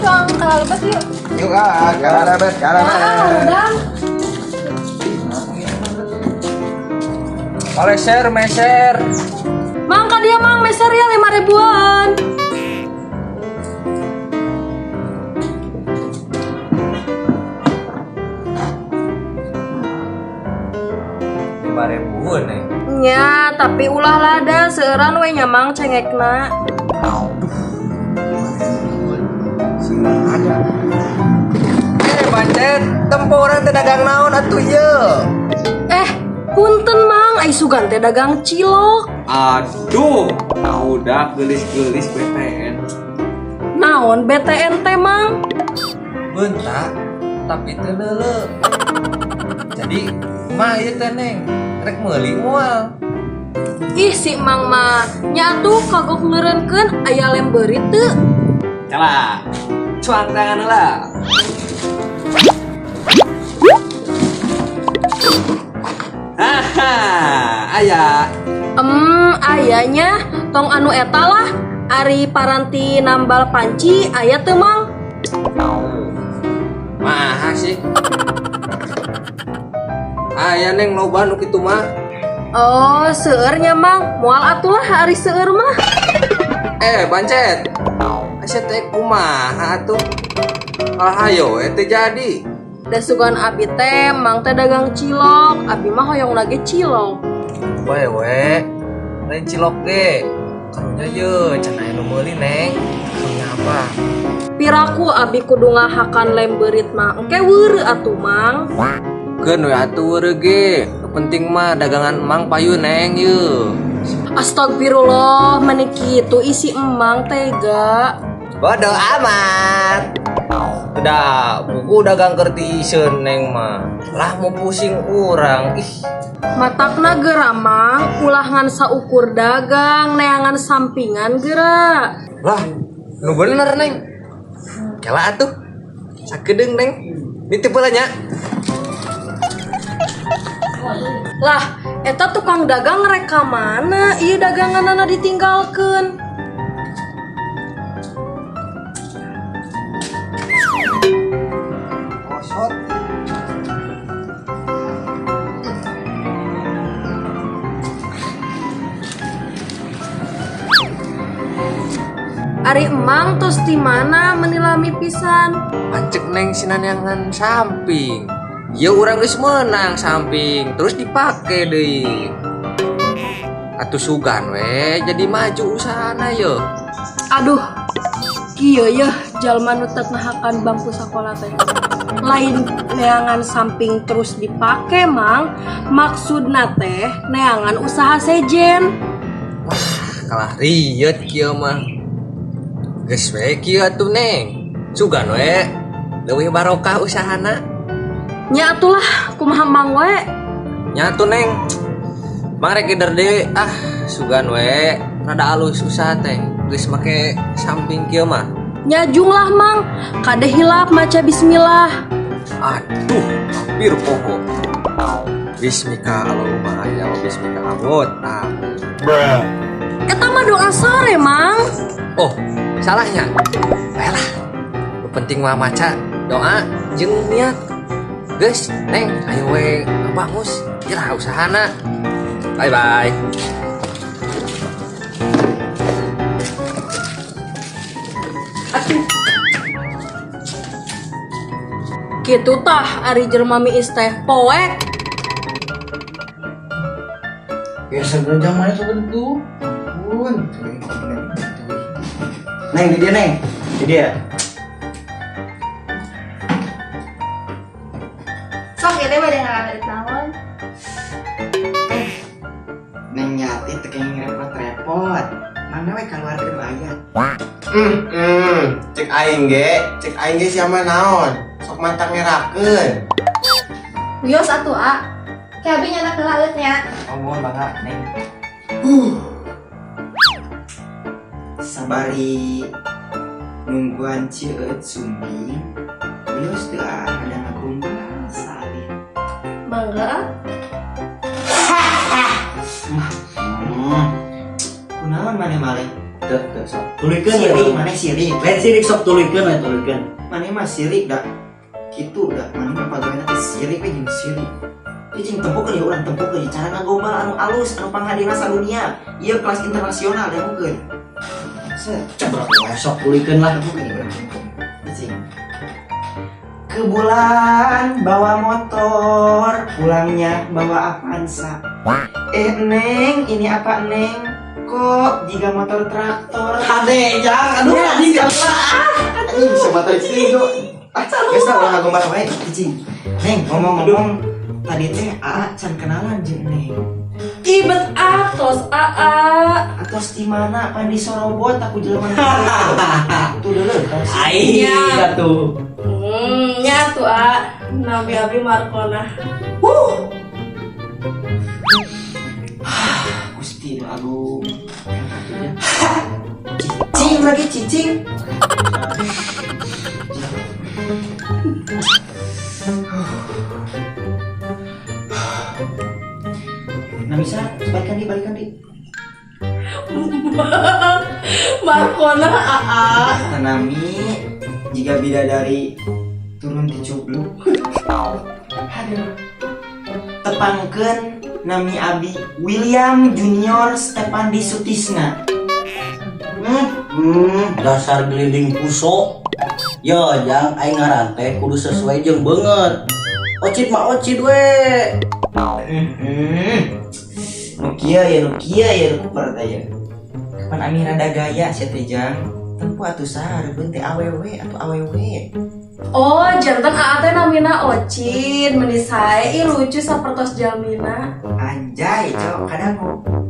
Cuang kalebet yuk. Yuk ah, kalebet, kalebet. Ah, udah. Paleser, meser. Mang ka dia mang meser ya 5 ribuan. 5 ribuan nih. Nya, tapi ulah lada seueuran we nya mang cengekna. Sing ada. Eh, pancet, tempo urang teh dagang naon atuh ye. Eh, punten mang, ai sugan teh dagang cilok. Aduh, udah gelis-gelis BTN. Naon BTN teh mang? Bentak, tapi teu leuleuh. Jadi, kumaha ieu teh neng? Rek meuli moal. Ih si mang mah, nya atuh kagok ngeureunkeun aya lem beurit teu? Cala, cuang tangan lah. Haha, aya. Ayanya tong anu eta lah. Ari paranti nambal panci aya teu mang? Maha sih. Aya neng loba nu kitu mah. Oh, seueur nya mang. Moal atulah ari seueur mah. Eh, bancet. Asa teh kumaha atuh? Kalah hayo we teu jadi. Da sugan abi teh mang teh dagang cilok, abi mah hoyong lagi cilok. Bae we. Lain cilok ge. Karunya ye can aya nu meuli neng. Karunya apa? Piraku abi kudu ngahakan lem beurit mah. Engke weureu atuh mang. Keun we atuh weureu ge. Nu penting mah dagangan emang payu neng ye. Astagfirullah, meni kitu isi emang tega. Bodoh amat. Udah, buku dagang kerti iseun neng mah. Lah mau pusing urang. Ih, Matakna geura mang, ulah ngan saukur dagang, neangan sampingan geura. Lah, nu bener neng. Kela atuh. Sakedeung neng. Nitip heula nya. Lah, eta tukang dagang rek ka mana? Ieu daganganana ditinggalkeun. Osot. Ari emang tos di mana meni lami pisan? Pancek neng sinaneangan samping. Ya urang geus meunang samping, terus dipake deui. Atuh sugan we jadi maju usahana ye. Aduh, kieu yeuh jalma nu teu ngahakan bangku sakola teh. Lain neangan samping terus dipake mang, maksudna teh neangan usaha sejen. Wah, kalah rieut kieu mah. Geus we kieu atuh neng. Sugan we leuwih barokah usahana. Nya atulah kumaha mang we. Nya atuh neng. Mang rek gider deui ah sugan we rada alus usaha teh. Geus make samping kieu mah. Nya jung lah mang, kade hilap maca bismillah. Aduh, hampir poho. Bismika Allahumma ahya wa bismika amut. Amin. Eta mah doa sore mang. Oh, salahnya. Baiklah. Nu penting mah maca doa jeung niat. Geus, neng, ayo we bangus. Iraha usahana. Bye bye. Atuh. Kitu tah ari jelema miis teh poek. Ya sebenarnya mana sebenarnya tuh. Pun. Neng, di dia neng. Di dia. Sok ieu teh bade ngalamin naon? Neng Yati teu kenging repot-repot. Mana we kaluarkeun layat. Cek aing ge siapa naon? Sok mantap ngerakeun. Wios atuh a. Ke abi nyandak heula nya. Oh, mohon bangga neng. Sabari nungguan Cieut sumping. Wios teu ah, ada ngagumbal salin. Mangga. Kunaon maneh maleh? Teu, teu, sok. Tuluykeun we. Sirik, maneh sirik. Lain sirik, sok tuluykeun we, tuluykeun. Maneh mah sirik da. Kitu da, maneh mah pagaweana teh sirik we jeung sirik. Cicing tempokeun ya urang, tempokeun cara ngagombal anu alus, anu panghadina sadunia. Ieu kelas internasional dangukeun. Set. Cebrek we, sok tuluykeun lah. Tempokeun ya urang. Cicing. Ke bulan bawa motor, pulangnya bawa Avanza. Eh Neng, ini apa Neng? Kok jiga motor traktor? Kade, jang, aduh, anjing kalah. Anjing bisa batal istri itu. Ah, geus lah, ulah ngagombal wae, cicing. Neng, ngomong-ngomong, tadi teh Aa can kenalan jeung Neng. Ibet atos aa. Atos di mana pan disorobot aku jelema nu tuh dulu tos. Ai, Ya. atuh. Nya tuh a. Nami abi Markona. Gusti nu agung. Cicing lagi cicing. Nah bisa, balikan di, balikan di. Markona aa. Tanami jika bidadari turun ti cubluk. Aduh. Tepangkeun nami abi William Junior Stepandi Sutisna. Dasar gelinding puso. Yo, jang, aing ngaran teh kudu sesuai jeung beungeut. Ocit mah ocit we. Nu kieu ya, nu kieu ya, nu kuper teh ya. Kapan ami rada gaya sia teh jang. Tempo atuh saha reubeun teh awewe atuh awewe. Oh, janten aa teh namina Ocin, meni sae ih lucu sapertos jalmina. Anjay, cok, kadang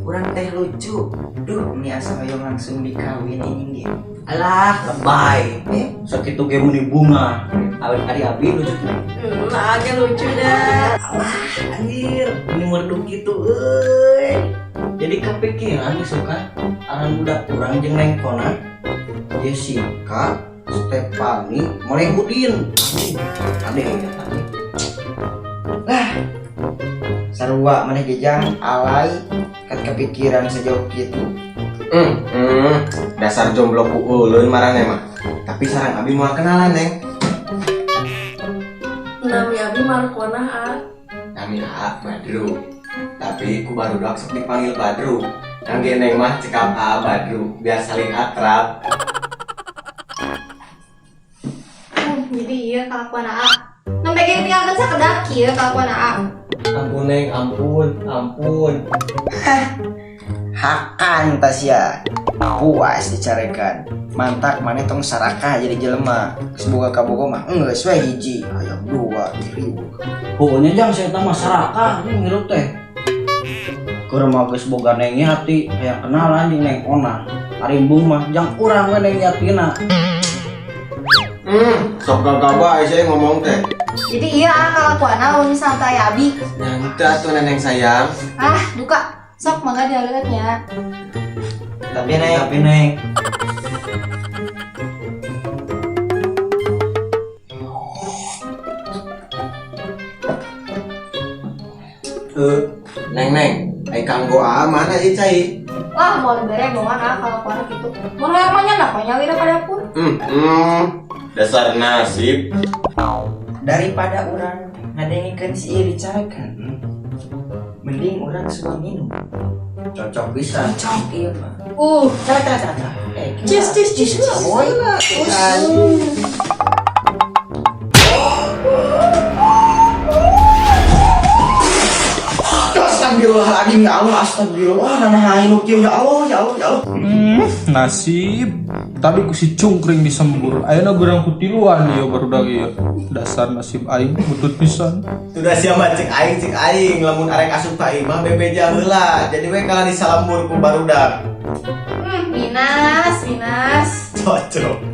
urang teh lucu. Duh, ini asa hoyong langsung dikawin ini ge. Alah, lebay. Eh, Sakitu ge meuni bunga. Awet ari abi lucu teh. Aa ge lucu dah. Alah, anjir, ini merdu kitu euy. Jadi kepikiran nih suka aran budak urang jeung Neng Kona. Jessica, Stefani, Malehudin. Ade ya tadi. Sarua maneh ge jang alay kan kepikiran sejauh kitu. Dasar jomblo ku ulun marane mah. Tapi sarang abi mau kenalan, Neng. Nami abi Markona a. Nami A Badru. Tapi ku barudak sok dipanggil Badru. Kangge Neng mah cekap A Badru biar saling akrab. Jadi iya kelakuan Aa. Nembe ge tinggalkeun sakedak kieu kelakuan Aa. Ampun Neng, ampun, ampun. Hakan Tasya. Puas dicarekan. Mantak maneh tong sarakah jadi jelema. Geus boga kabogo mah geus we hiji, hayang dua, riweuh. Pokoknya jang saya mah sarakah ini ngirup teh. Keur mah geus boga Neng Yati, hayang kenalan jeung Neng Ona. Arimbung mah jang urang we Neng Yatina. Sok gagah bae saya ngomong teh. Jadi iya Aa kelakuan lamun misalnya teh aya abi. Nyanta tuh neneng sayang. Ah, duka. Sok mangga dialeueut nya. Tapi Neng, Tapi Neng, Neng neng, ai kanggo A mana sih cai? Wah, mau dibere bongan ah kelakuan kitu. Mun hayang mah nya pokoknya lira ka dapur. Dasar nasib. Daripada urang ngadengikeun si ieu dicarekan, mending urang suka minum. Cocok bisa. Cocok ieu mah. Cara cara cara cara. Eh, Cheers, cheers, cheers. Boy. Astagfirullahaladzim ya Allah, astagfirullah, nana aing nu kieu ya Allah, ya Allah, ya Allah. Nasib. Tadi ku si cungkring disembur. Ayeuna gerang ku tiluan ieu barudak ieu. Dasar nasib aing butut pisan. Sudah siapa cek aing lamun arek asup ka imah bebeja heula. Jadi we kalah disalembur ku barudak. Minas, Minas. Cocok.